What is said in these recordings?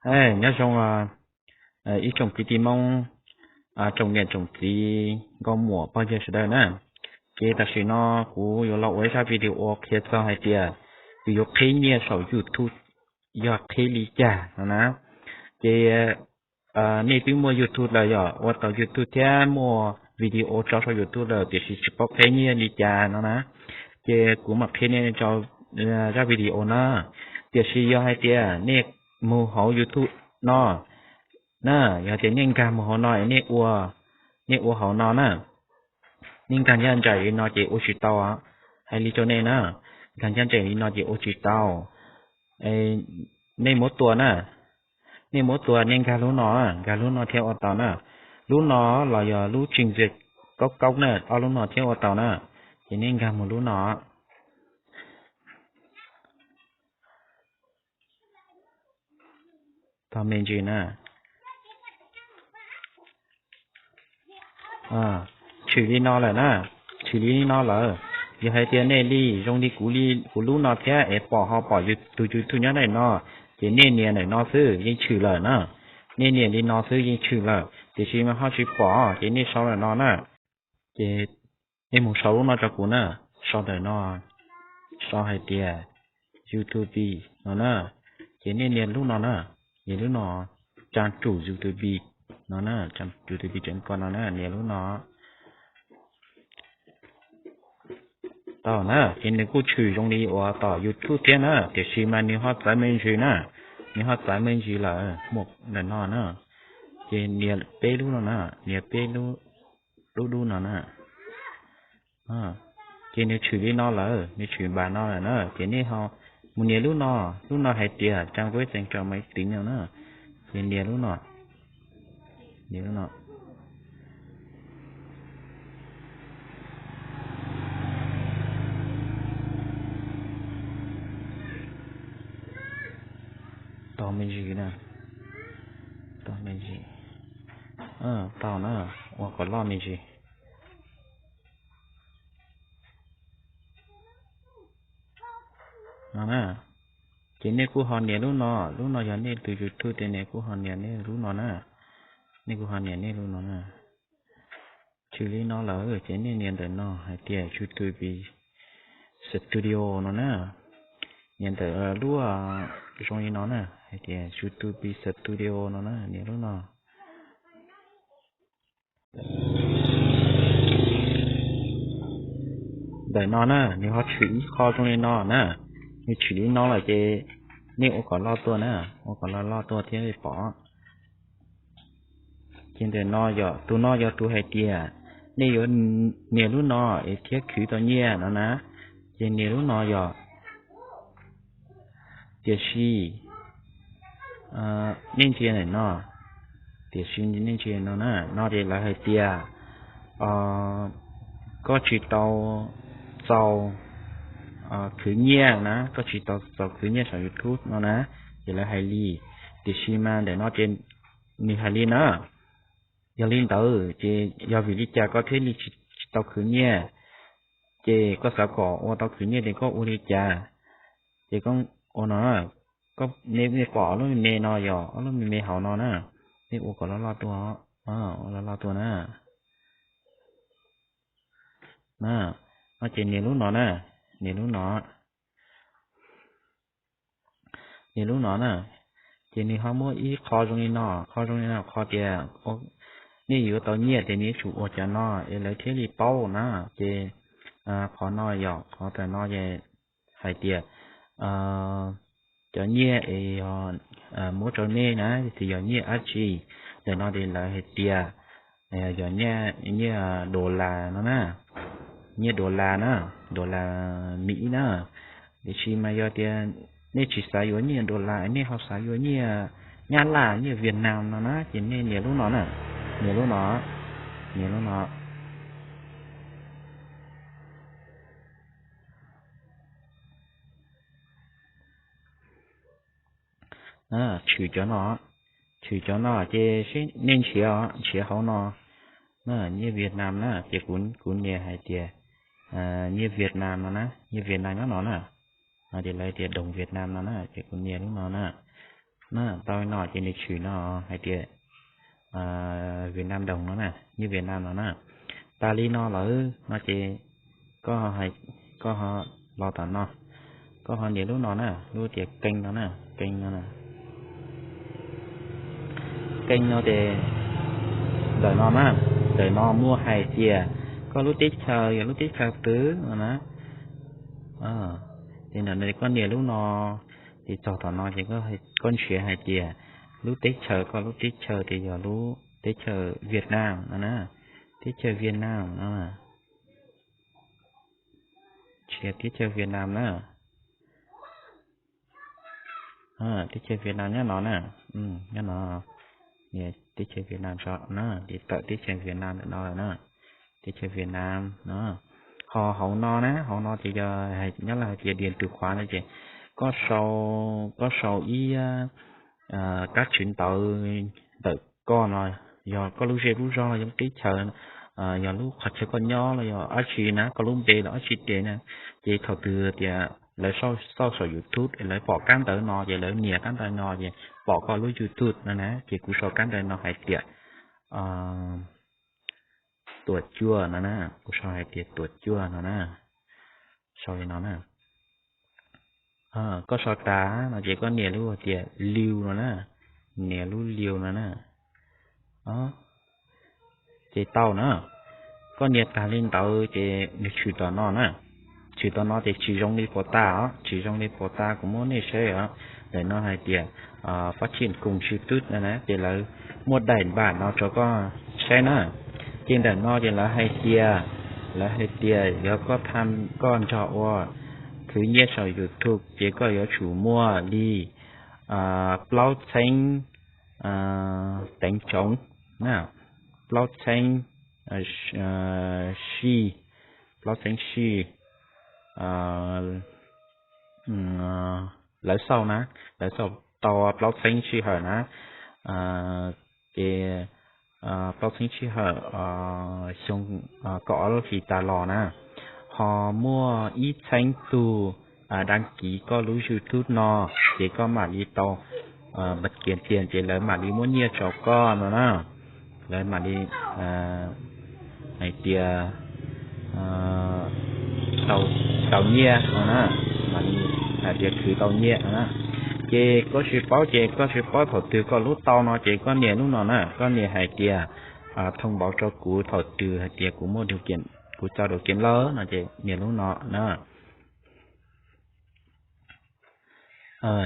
Nyob zoo ib tsoom kwv tij Hmoob, tsoom niam tsoom txiv, nkauj muam pog yawg sawv daws na. Ces tam sim no kuv yuav los ua ib zaj video qhia txog hais tias kuv yuav qhib nyiaj saum YouTube yog qhib li cas no na. Ces nej twb muaj YouTube lawm yom, ua tau YouTube thiab muaj video tso saum YouTube lawm tiam sis tsis paub qhib nyiaj li cas no na. Ces kuv mam qhia nej rau zaj video na. Tiam sis yog hais tias nej mus hauv YouTube no na, yog tias nej nkag mus hauv no, nej ua, nej ua hauv no na, nej nkag ncaj nraim li no ces ua tsis tau. Hais li rau nej na, nkag ncaj nraim li no ces ua tsis tau. Nej muab tua na, nej muab tua nej nkag lub no, nkag lub no thiab ua tau na. Lub no los yog lub trình duyệt cao cấp na, ob lub no thiab ua tau na. Ces nej nkag mus lub no. Tog me ntsis na. Tshwm li no lawm na, tshwm li no lawm. Yog hais tias nej li zoo li kuv li kuv lub no thiab es pom ho pom tus YouTube nyob ntawm no, ces nej nias ntawm no xwb yeej tshwm lawm na. Nej nias li no xwb yeej tshwm lawm, tiam sis mas ho tsis pom ces nej sau ntawm no na. Ces nej mus sau lub no rau kuv na, sau ntawm no, sau hais tias YouTube no na. Ces nej nias lub no na, nias lub no, trang chủ YouTube no na, trang chủ YouTube chấm com no na, nias lub no. Tau na, ces nws kuj tshwm zoo li uas tom YouTube thiab na, tiam sis mas nws ho txawv me ntsis na, nws ho txawv me ntsis lawm, muaj ntawm no na. Ces nias peb lub no na, nias peb lub, lub dub no na. Ces nws tshwm li no lawm, nws tshwm npaum no lawm na, ces nej ho mus nias lub no, lub no hais tias trang web dành cho máy tính no na. Ces nias lub no, nias lub no. Tau me ntsis na, tau me ntsis, tau na, ua kom loj me ntsis. No na, ces nej kuj ho nias lub no, lub no yog nej tus YouTube tias nej kuj ho nias nej lub no na, nej kuj ho nias nej lub no na. Tshwm li no lawm ces nej nias ntawm no hais tias YouTube Studio no na, nias ntawm lub zoo li no na, hais tias YouTube Studio no na, nias lub no. Ntawm no na, nws ho tshwm ib qho zoo li no na, nws tshwm li no lawm ces nej ua kom loj tuaj na, ua kom loj loj tuaj thiab pom. Ces ntawm no yog tus no yog tus hais tias nej yuav nias lub no es thiaj khwv tau nyiaj no na, ces nias lub no yog. Tiam sis nej ntsia ntawm no, tiam sis nej ntsia no na, no ces lawv hais tias koj tsis tau txaus khwv nyiaj na, koj tsis tau txaus khwv nyiaj saum YouTube no na, ces lawv hais li. Tiam sis mas ntawm no ces nws hais li na, yog li ntawd ces yog vim li cas koj thiaj li tsis tau khwv nyiaj? Ces koj xav kom ua tau khwv nyiaj ces koj ua li cas? Ces koj ua no, koj, nej pom ob lub me me no yog ob lub me me hauv no na, nej ua kom loj loj tuaj, ua loj loj tuaj na. Na, no ces nias lub no na, nias lub no, nias lub no na, ces nws ho muaj ib qho zoo li no, qho zoo li no qhov tias nej yuav tau nyiaj ces nej yuav tsum ua cov no es lawv thiaj li paub na. Ces qhov no yog qhov tam no ces hais tias cov nyiaj es yog muab rau nej na, ces yog nyiaj dab tsi. Ntawm no ces lawv hais tias yog nyiaj dollar no na, nyiaj dollar na, dollar Mỹ na. Tiam sis mas yog tias nej tsis xav yuav nyiaj dollar, nej ho xav yuav nyiaj Nyab Laj, nyiaj Việt Nam no na, ces nej nias lub no na, nias lub no, nias lub no. Tshwm cov no, tshwm cov no ces nej nrhiav, nrhiav hauv no, nyiaj Việt Nam na, ces kuv nias hais tias nyiaj Việt Nam no na, nyiaj Việt Nam nyob no na, no ces lawv tias đồng Việt Nam no na, ces kuv nias lub no na. Tau li no ces nws tshwm no hais tias Việt Nam đồng no na, như Việt Nam no na. Tas li no lawm no ces koj, koj ho los tom no, koj ho nias lub no na, lub tias kênh no na, kênh no na. Kênh no ces ntawm no na, ntawm no muaj hais tias koj lub teb chaws yog lub teb chaws twg no na. Ces ntawm no koj nias lub no, ces txog tom no ces koj nrhiav hais tias lub teb chaws, koj lub teb chaws ces yog lub teb chaws Việt Nam no na, teb chaws Việt Nam no. Nrhiav teb chaws Việt Nam na. Teb chaws Việt Nam nyob no na, nyob no, teb chaws Việt Nam tso na, ces tawm teb chaws Việt Nam ntawm no lawm na, teb chaws Việt Nam no. Ho hauv no na, hauv no ces yog nyob Laj hais tias điền từ khóa no ces koj sau, koj sau ib kab tswv ntawv ntawm koj no, yog koj lub zej lub zog los yog lub teb chaws, yog lub qhov chaw koj nyob los yog dab tsi na, koj lub npe los dab tsi tias na, ces thaum twg tias lawv xauj saum YouTube lawv pom kab ntawv no ces lawv nias kab ntawv no ces pom koj lub YouTube no na, ces kuv sau kab ntawv no hais tias tuam cuaj no na, kuv sau hais tias tuam cuaj no na, sau li no na. Koj sau tas no ces koj nias lub tias liu no na, nias lub liu no na, ces tau na. Koj nias tas li ntawd ces nws tshwm tom no na, tshwm tom no ces tsis zoo li puas tas os, tsis zoo li puas tas kuv muab nej saib os. Ntawm no hais tias phát triển cùng YouTube no na, ces lawv muaj daim npam no rau koj saib na. Ces ntawm no ces lawv hais tias, lawv hais tias yog koj tham, koj nrog ua khwv nyiaj saum YouTube ces koj yuav tsum muaj li plaub txheeb teev tsoov na, plaub txheeb sij, plaub txheeb sij lawv xauj na, lawv xauj tau plaub txheeb sij hawm na, ces plaub txheeb sij hawm xyoo kaum ob lub hlis tas los na, ho muaj ib txheeb tug đăng ký koj lub YouTube no, ces koj mam li tau bật kiếm tiền ces lawv mam li muab nyiaj rau koj no na, lawv mam li hais tias tau nyiaj no na, mam li hais tias khwv tau nyiaj no na. Ces koj tsis paub ces koj tsis paub thaum twg koj lub tau no ces koj nias lub no na, koj nias hais tias thông báo rau kuv thaum twg hais tias kuv muaj điều kiện, kuv txo điều kiện lawm no ces nias lub no na.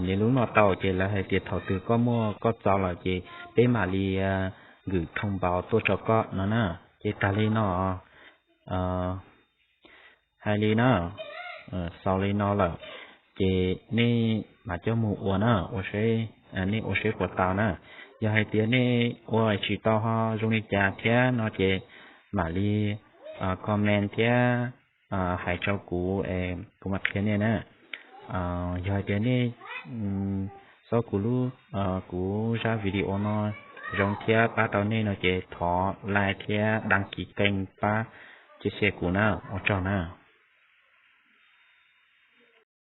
Nias lub no tau ces lawv hais tias thaum twg koj muaj koj txo lawm ces peb mam li gửi thông báo tuaj rau koj no na. Ces tas li no, hais li na, xaus li no lawm ces nej mam coj mus ua na, ua seb, nej ua seb puas tau na. Yog hais tias nej ua tsis tau ho zoo li cas thiab no ces mam li comment thiab hais rau kuv, kuv mam qhia nej na. Yog hais tias nej, xauj kuv lub, kuv zaj video no zoo thiab pab tau nej no ces thov like thiab đăng ký kênh pab chia sẻ kuv na, ua tsaug na.